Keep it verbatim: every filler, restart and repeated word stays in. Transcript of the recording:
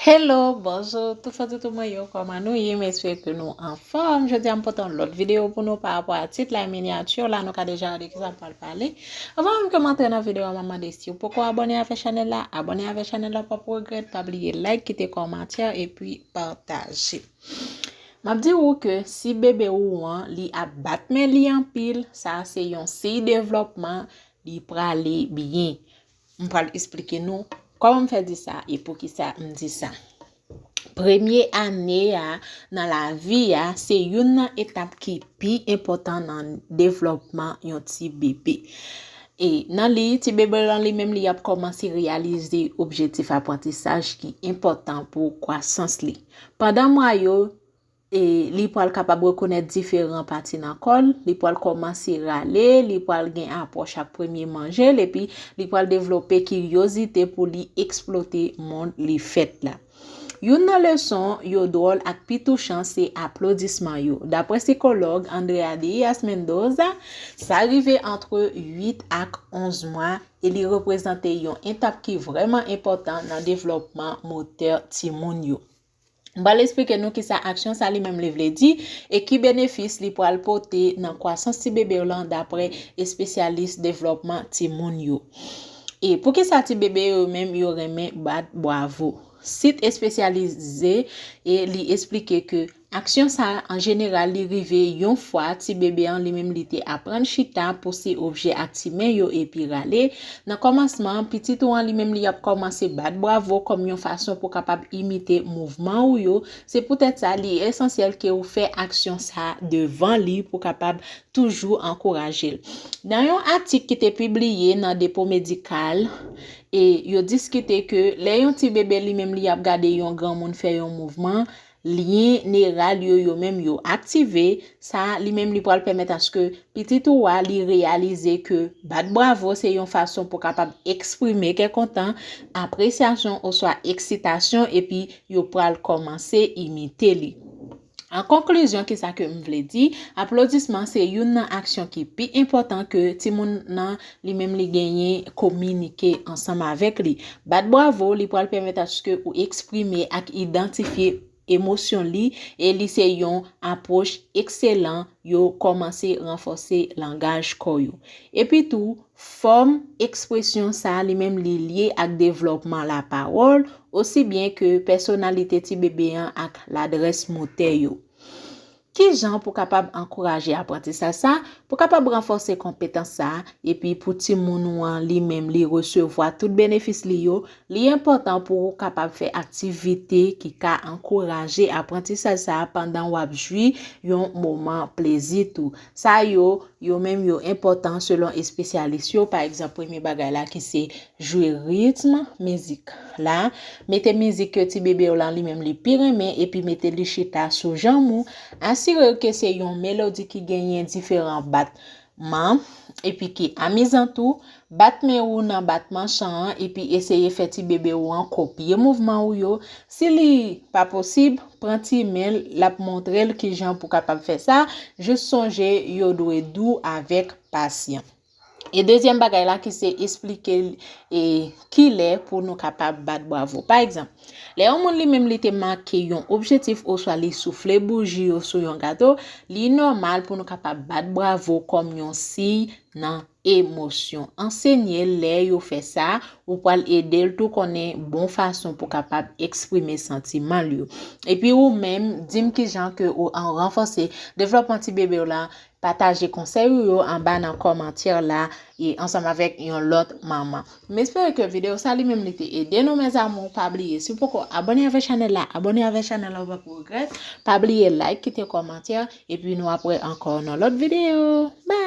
Hello, bonjou, tout fanm, tout mwen yo, kòman nou ye? M espere ke nou anfòm. Jodi a m pote yon lòt videyo pou nou pa rapò a tit la, minyati la, nou ka deja wè de kisa m pral pale. Anvan menm ke m antre nan videyo a, m ap mande si w poko abòne avèk chanèl la, abòne avèk chanèl la, w p ap regrèt, pa bliye like, kite kòmantè, epi pataje. M ap di ou ke si bebe ou an, li ap bat men li anpil, sa se yon siy devlòpman, li prale byen. M pral esplike nou kòman m fè di sa e poukisa m di sa. Premye ane a nan lavi a, se youn nan etap ki pi enpòtan nan devlòpman yon ti bebe. E nan li, ti bebe lan li menm li ap kòmanse reyalize objektif aprantisaj ki enpòtan pou kwasans li. Pandan mwa yo, e li pral kapab rekonèt diferan pati nan kò l, li pral kòmanse rale, li pral gen apwòch ak premye manje l, epi li pral devlope kiryozite pou li eksplote mond li fèt la. Youn nan leson yo dwòl ak pi touchan se aplodisman yo. Daprè sikològ Andrea Diaz Mendoza, sa rive antre uit ak onz mwa e li reprezante yon etap ki vrèman enpòtan nan devlòpman motè timoun yo. M pral esplike nou kisa aksyon sa li menm li vle di e ki benefis li pral pote nan kwasans ti bebe w lan, daprè espesyalis devlòpman timoun yo. E poukisa ti bebe yo menm yo renmen bat bwavo? Sit espesyalize e li esplike ke aksyon sa a, an jeneral, li rive yon fwa ti bebe an li menm li te aprann chita, pouse objè ak ti men yo epi rale. Nan kòmansman, pitit ou an li menm li ap kòmanse bat bwavo kòm yon fason pou kapab imite mouvman ou yo. Se poutèt sa, li esansyèl ke ou fè aksyon sa devan li pou kapab toujou ankouraje l. Nan yon atik ki te pibliye nan Depo Medikal, e yo diskite ke lè yon ti bebe li menm li ap gade yon granmoun fè yon mouvman, lyen neral yo, yo menm yo aktive, sa li menm li pral pèmèt aske pitit ou a li reyalize ke bat bwavo se yon fason pou kapab eksprime kè kontan, apresyasyon oswa eksitasyon, epi yo pral kòmanse imite li. An konklizyon, kisa ke m vle di? Aplodisman se youn nan aksyon ki pi enpòtan ke timoun nan li menm li genyen kominike ansanm avèk li. Bat bwavo, li pral pèmèt aske ou eksprime ak idantifye emosyon li, e li se yon apwòch ekselan, yo kòmanse ranfòse langaj kò yo. Epi tou, fòm ekspresyon sa li menm li lye ak devlòpman lapawòl, osi byen ke pèsonalite ti bebe an ak ladrès motè yo. Kijan pou kapab ankouraje aprantisaj sa, pou kapab ranfòse konpetans sa, epi pou timoun ou an li menm li resevwa tout benefis li yo, li enpòtan pou ou kapab fè aktivite ki ka ankouraje aprantisaj sa a pandan w ap jwi yon moman plezi tou. Sa yo, yo menm yo enpòtan selon espesyalis yo. Pa egzanp, premye bagay la ki se jwi ritm mizik la. Mete mizik ke ti bebe w lan li menm li pi renmen epi mete li chita sou janm ou. Asire w ke se yon melodi ki genyen diferan bat man, epi ki amizan tou. Bat men ou nan batman chan an, epi eseye fè ti bebe ou an kopye mouvman ou yo. Si li pa posib, pran ti men l, l ap montre l kijan pou kapab fè sa. Jis sonje, yo dwe dou avèk pasyan. E dezyèm bagay la ki se esplike l e kilè pou nou kapab bat bwavo. Pa egzanp, lè yon moun li menm li te make yon objektif oswa li soufle bouji yo sou yon gato, li nòmal pou nou kapab bat bwavo kòm yon siy nan emosyon. Ansenye l lè yo fè sa, ou pral ede l tou konnen bon fason pou kapab eksprime santiman l yo. Epi ou menm, di m kijan ke ou an ranfòse devlòpman ti bebe w la, pataje konsèy ou yo anba nan kòmantè la e ansanm avèk yon lòt manman. M espere ke videyo sa li menm li te ede nou, mes amours. Pa bliye, si w poko abòne avèk chanèl la, abòne avèk chanèl la, ou p ap regrèt. Pa bliye like, kite kòmantè, epi nou ap wè ankò nan lòt videyo. Bye!